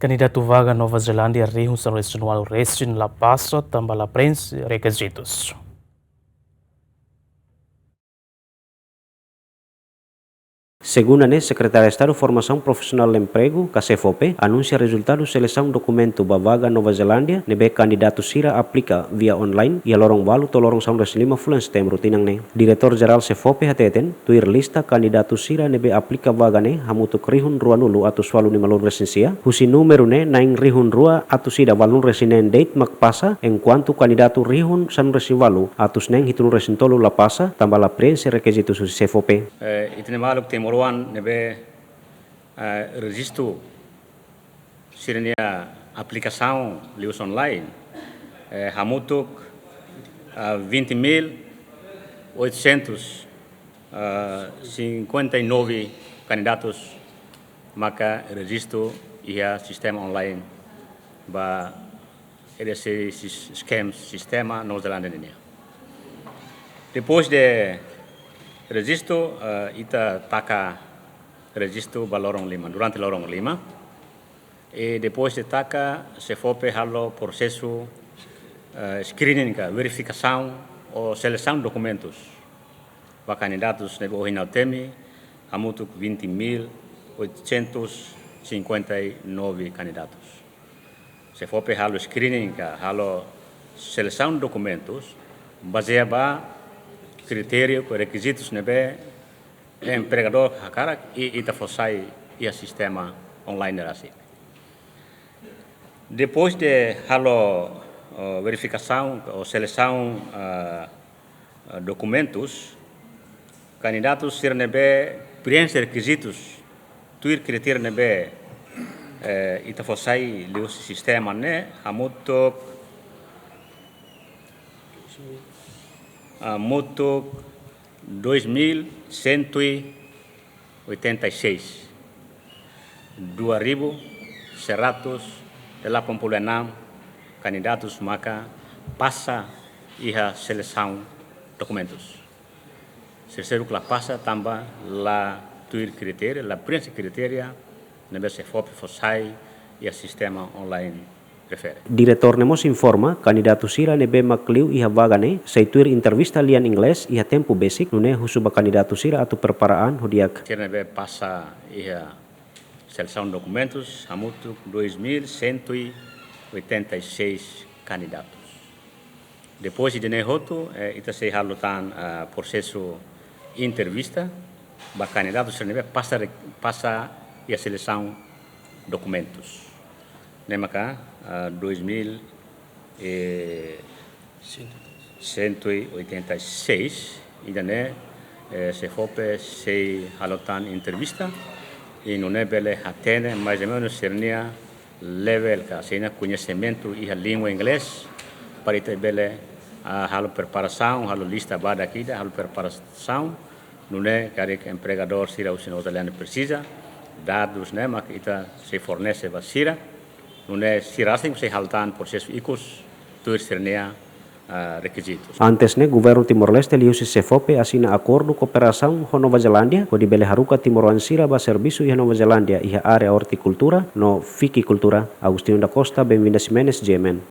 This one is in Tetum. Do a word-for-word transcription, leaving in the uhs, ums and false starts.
Kandidatu vaga Nova Zelándia rihun sanulu-resin-ualu resin la pasa tanba la prenxe rekizitus. Segunda ne'e, Sekretáriu Estadu Formasaun Profisionál no Empregu, ka SEFOPE, anunsia rezultadu selesaun dokumentu ba vaga Nova Zelándia ne'ebé kandidatu sira aplika via online iha loron ualu to'o loron sanulu-resin-lima fulan Setembru tinan ne'e. Diretór Jerál SEFOPE hateten, tuir lista kandidatu sira ne'ebé aplika vaga ne'e hamutuk rihun ruanulu atus ualunulu-resin-sia, husi númeru ne'e na'in rihun rua atus ida ualunulu-resin-neen de'it mak pasa, enkuantu kandidatu rihun sanulu-resin-ualu atus neen hitunulu-resin-tolu la pasa tanba la prenxe rekizitus husi SEFOPE. Eh, ita-nia maluk timoroan ne'ebé, eh, rejistu sira-nia aplikasaun liuhusi online, eh, hamutuk, ah, vinte mil oitocentos, ah, cinquenta e nove kandidatus maka rejistu iha sistema online ba E D C sis-, scam sistema Nova Zelándia nian. Depois de rejistu, ah, ita taka rejistu ba loron lima, durante loron lima. I depois de taka, SEFOPE halo prosesu, eh, screening ka verifikasaun ou selesaun dokumentus ba kandidatus ne'ebé ohin ha'u temi, hamutuk vinte mil oitocentos cinquenta e nove kandidatus. SEFOPE halo screening ka halo selesaun dokumentus bazeia ba kritériu ka rekizitus ne'ebé empregadór hakarak i ita fó sai iha sistema online rasik. Depois de halo, eh, verifikasaun ou selesaun, eh, eh, dokumentus, kandidatus sira ne'ebé prenxe rekizitus tuir kritériu ne'ebé, eh, ita fó sai liuhusi sistema ne'e, hamutuk, hamutuk dois mil cento e oitenta e seis, dua ribu seratus delapan puluh enam kandidatus maka pasa iha selesaun dokumentus. Sira seluk la pasa tanba la tuir kritériu, la prenxe kritériu ne'ebé SEFOPE fó sai iha sistema online refere. Diretór ne'e mós informa, kandidatu sira ne'ebé mak liu iha vaga ne'e, sei tuir entrevista lian inglés iha tempu besik, nune'e husu ba kandidatu sira atu prepara an ho di'ak. Sira ne'ebé pasa iha selesaun dokumentus, hamutuk dois mil cento e oitenta e seis kandidatus. Depois de ne'e hotu, eh, ita sei halo tan, ah, prosesu entrevista ba kandidatu sira ne'ebé pasa re-, pasa iha selesaun dokumentus. Ne'e maka, ah, dois mil e cento e oitenta e seis, ida-ne'e, eh, SEFOPE sei halo tan entrevista, i nune'e bele hatene mais ou menus sira-nia level ka sira-nia koñesimentu iha língua inglés, para ita bele, ah, halo preparasaun, halo lista badak ida, halo preparasaun, nune'e karik empregadór sira husi Nova Zelándia presiza dadus ne'e maka ita sei fornese ba sira, nune'e sira rasik sei halo tan prosesu ikus tuir sira-nia, ah, rekizitus. Antes ne'e, Governu Timor-Leste liuhusi SEFOPE asina akordu kooperasaun ho Nova Zelándia, hodi bele haruka timoroan sira ba servisu iha Nova Zelándia iha área ortikultura no fikikultura. Agostinho da Costa, Benvinda Ximenes, G M N.